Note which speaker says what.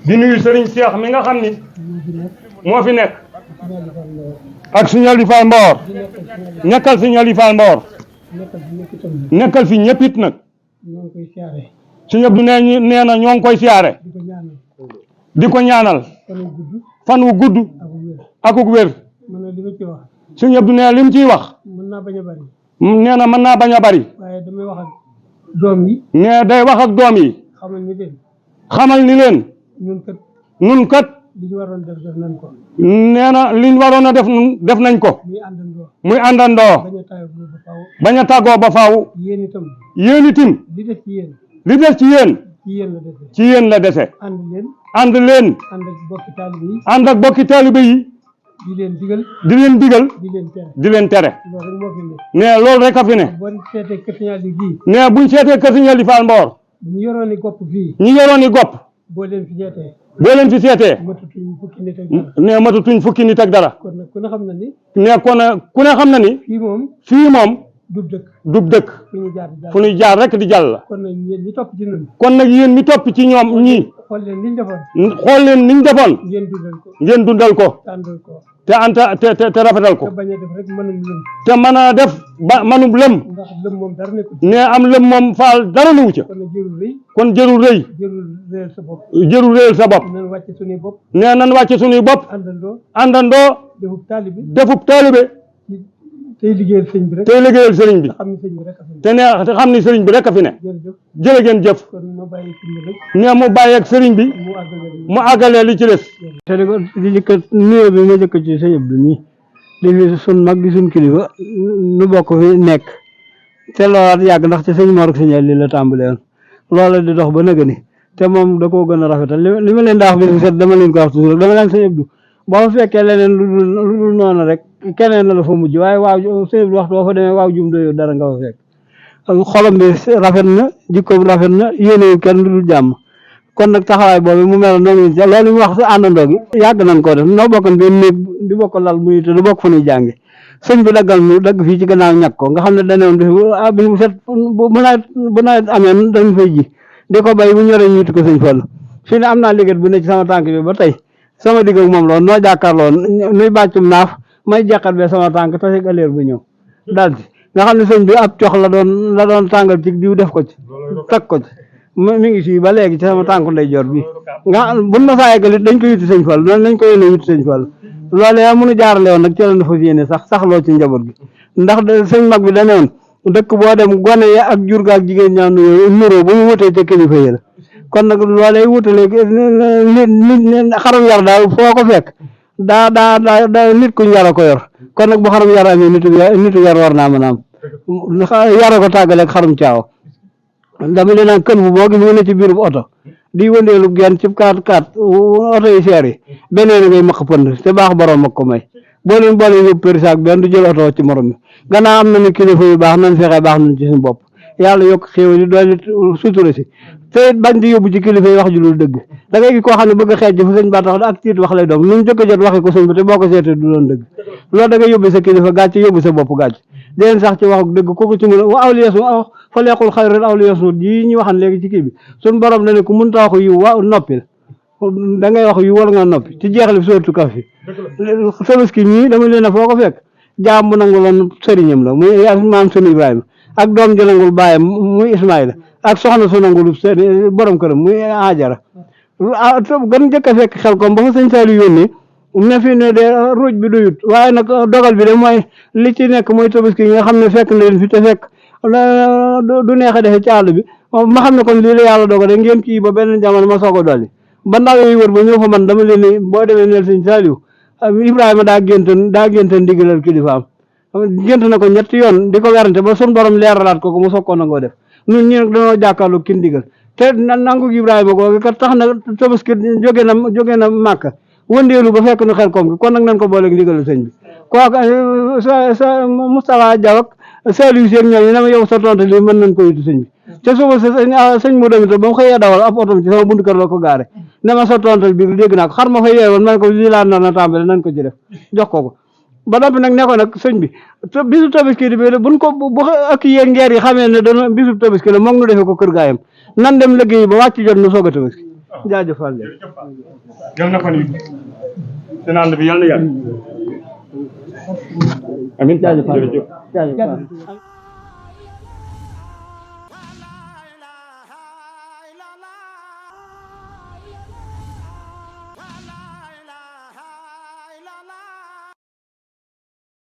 Speaker 1: di nuyu Serigne Cheikh mi nga xam ni moo fi nekk ak Serigne Aliou Fall Mbor nekkal Serigne Aliou Fall Mbor nekkal fi ñëpp it nag Serigne Abdou nee na ñoo ngi koy siyaare di ko ñaanal fan wu gudd akuk wér Serigne Abdou nee li mu ciy wax nee na mën naa bañ a bari nee day wax ak doom yi xamal ni leen nun kat nee na liñ waroon a def nañ ko muy àndandoo bañ a tàggoo ba faaw yéen itam li des ci yéen ci yéen la dese ànd leen ànd ak bokki taalibe yi di leen digal di leen tere nee loolu rek a fi ne nee buñ seetee kër Serigne Aliou Fall Mbor ñi yoroon i gopp boo leen fi seetee nee matatuñ fukki nit ak dara nee kon ku ne xam na ni fii moom dub dëkk fu ñuy jaar rek di jàll la kon nag yéen mi topp ci ñoom ñii xool leen niñ defoon ngeen dundal ko te anta te rafetal ko te mën a def ba manub lëm ne am lëm moom faal dara newu ca kon jërul rëy jërul réyal sa bopp ne nan wàcce suñuy bopp àndandoo defub taalibe tey liggéeyal sëriñ bi te ne te xam ni sëriñ bi rek a fi ne jërë ngeen jëf ne mu bàyyi ak sëriñ bi mu àggalee li ci des
Speaker 2: te di jëkk nuyoo bi ma jëkk ci sëñ Abdou mi di fi sun mag di sun kilifa nu bokk fi nekk te loolaat yàgg ndax ci sëñ Mor ak sëñ li la tàmbalee woon loola di dox ba nëga ni te moom da koo gën a rafetal li ma leen daa wax bi set dama leen ko wax toujours dama leen sëñ Abdou boo fekkee leneen lu dul noonu rek keneen la fa mujj waaye waaw sëñ Abdou waxtu boo fa demee waaw jum doyoo dara nga fa fekk xolam bi rafet na jikkoom rafet na yéene kenn lu dul jàmm kon nag taxawaay boobu mu mel noonu loolu mu wax si àndandoo gi yàgg nañ koo def noo bokkoon benn néeg di bokk lal muy te du bokk fu ñuy jànge sëñ bi daggal nu dagg fii ci gannaaw ñàkk ko nga xam ne danewoon bis bu set bu nawet amee dañ fay ji di ko bay bu ñoree ñiitu ko sëñ Fallu fii ne am naa liggéey bu ne ci sama tànk bi ba tey sama digg ak moom loolu noo jàkkaarloon nuy bàccum naaf may jàkkat be sama tànk tase aleer bu ñëw daal di nga xam ne sëñ bi ab cox la doon tàngal ci diw def ko ci teg ko ci mi ngi fii ba léegi ci sama tànku ndeyjoor bi nga buñ ma saa yeggalit dañ ko yitti sëñ Fall noonu lañ ko yéene yitti sëñ Fall loolu yaa mënu jaarale woon nag ci la na fas yéene saxloo ci njaboot gi ndax sëñ mag bi dane woon dëkk boo dem gone ya ak jur ga ak jigéen ñaa nuroo bu mu wutee ca kilifa yi la kon nag loolee wutale nit xarum yar daal foo ko fekk daa nit kuñ yara ko yor kon nag bu xarum yar amee nitu yar war naa mën a am yara ko tàggale ak xarum caaw dama leen naan kën bu boo gis mu ne ci biiru oto di wëndeelu genn ci 4x4 oto yi seer yi beneen ngay maq pënd te baax borom ak ko may boo leen boole yóbbu përisaak benn du jël oto ci morom mi gannaaw am na ni kilifa yu baax nañ fexe baax nañ ci suñu bopp yàlla yokk xéew di dooli sutura si te bañ di yóbbu ci kilifa yi wax ju dul dëgg da ngay gis koo xam ne bëgg a xeej fu sëñ ba tax ak tiit wax lay doom lu mu jëkk a jot waxi ko sëñ bi te boo ko seetee du doon dëgg loolu da ngay yóbbu sa kilifa gàcc yóbbu sa bopp gàcc di leen sax ci waxuk dëgg kooku ci mën wa awliyasu fa leequl xayran awliyasu yi ñu waxan léegi ci kii bi suñ borom na ne ku mun ta wax yu wa noppil da ngay wax yu war nga noppi ci jeexle sóortu kaf fi Tabaski ñii dama leen a foo ko fekk jaam bu nanguloon sëriñam la muy maam sëñ Ibrahima ak doom ji nangul bàyyam muy Ismaïla ak soxna su nangul seen borom këram muy Ajara gën jëkk a fekk xel kom ba fa sëñ Saliou yónnee ne fi ne de ruuj bi doyut waaye nag dogal bi de mooy li ci nekk mooy Tabaski nga xam ne fekk na leen fi te fekk du neex a defee ci àll bi ma xam ne kon lii la yàlla dogal ngeen kii ba benn jamono ma soog a dolli ba ndaw yi wër ba ñëw fa man dama leen ni boo demee neel sëñ Saliou Ibrahima daa géntan ndigalal kilifaam gént na ko ñetti yoon di ko werante ba sun borom leeralaat ko mu soog ko nangoo def ñun ñi nag dañoo jàkkaarloo kin digal te nangu Ibrahima googu kat tax na tabaski jóge na Màkka wëndeelu ba fekk nu xel koom gi kon nag nañ ko booleeg ndigalu sëñ bi kooku sa Moustapha Diaw ak Saliou Seck ñooñu ne ma yow sa tontu lii mën nañ ko yitu sëñ bi te suba sëñ mu demita ba mu xëyee dawal ab otom ci sama buntu kër la ko gaare ne ma sa tontal bi dégg naa ko xar ma fa yeewoon man ko lii laa nar na tàmbale nañ ko ci def jox ko ba noppi nag ne ko nag sëñ bi bisu tabaski bi buñ ko bu ak yéeg ngeer yi xamee ne dana bisu tabaski la moom nu defee ko kër gaayam nan dem liggéey ba wàcc jot nu soog a tabaski jaajëfal leen
Speaker 1: yal na fan yi seen ànd bi yal na yàgg amiin
Speaker 2: jaajëfal